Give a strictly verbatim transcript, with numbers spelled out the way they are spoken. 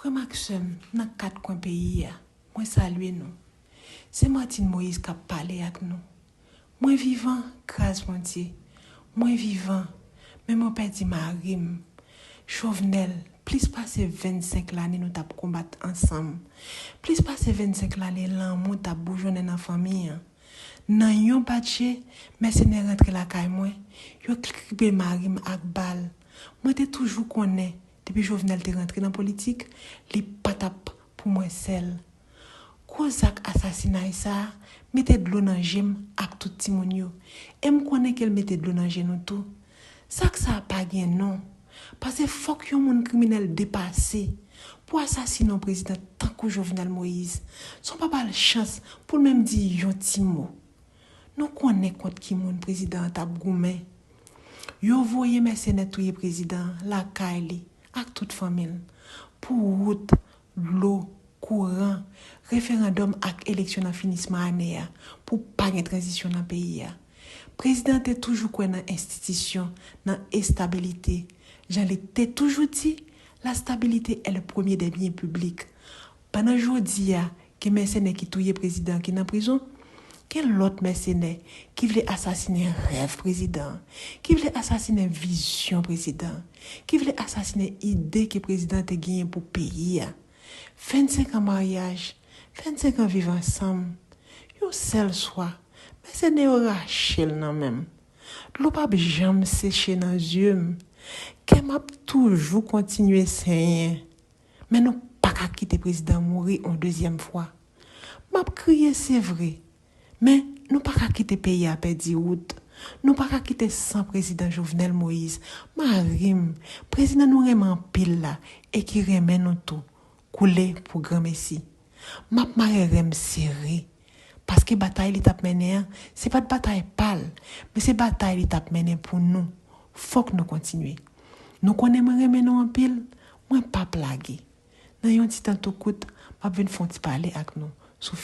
Frè m ak sè m nan kat kwen peyi a, mwen salye nou. Se Martine Moïse k ap pale ak nou. Mwen vivan, gras Bondye. Mwen vivan, men mwen pèdi mari m. Jovenel, plis pase vennsenk lane nou t ap konbat ansanm. Plis pase vennsenk lane lanmou t ap boujonnen nan fanmi an. Nan yon batje, mèsenè rantre lakay mwen, yo kripe mari m ak bal. Mwen te toujou konnen, depi Jovenel te rantre nan politik, li pa t ap pou mwen sèl. Gwo zak asasinay sa a mete dlo nan je m ak tout timoun yo. E m konnen ke l mete dlo nan je nou tou. Zak sa a pa gen non. Paske fòk yon moun kriminèl depase pou asasine yon prezidan tankou Jovenel Moïse, san w pa ba l chans pou l menm di yon ti mo. Nou konnen kont ki moun prezidan an t ap goumen. Yo voye mèsenè touye prezidan an lakay li ak tout fanmi l pou wout, dlo, kouran, referandòm ak eleksyon nan finisman ane a pou pa gen tranzisyon nan peyi a. Prezidan an te toujou kwè nan enstitisyon, nan estabilite. Jan li te toujou di, la stabilité est le premier des biens publics. Pandan jodi a, gen mèsenè ki touye prezidan ki nan prizon, gen lòt mèsenè ki vle asasinen rèv prezidan, ki vle asasinen vizyon prezidan, ki vle asasinen ide ke prezidan te genyen pou peyi a. Vennsenk an maryaj, vennsenk an viv ansanm, yon sèl swa, mèsenè yo rache l nan men m. Dlo p ap janm seche nan zye m. Kè m ap toujou kontinye senyen. Men nou pa ka kite prezidan mouri yon dezyèm fwa. M ap kriye, se vre. Men nou pa ka kite peyi a pèdi wout. Nou pa ka kite san prezidan Jovenel Moïse, mari m, prezidan nou renmen anpil la e ki renmen nou tou, koule pou granmesi. M ap mare ren m sere. Paske batay li t ap mennen an, se pa t batay pa l, men se batay li t ap mennen pou nou. Fòk nou kontinye. Nou konnen mwen renmen nou anpil, mwen p ap lage. Nan yon ti tan tou kout, m ap vin fè yon ti pale ak nou sou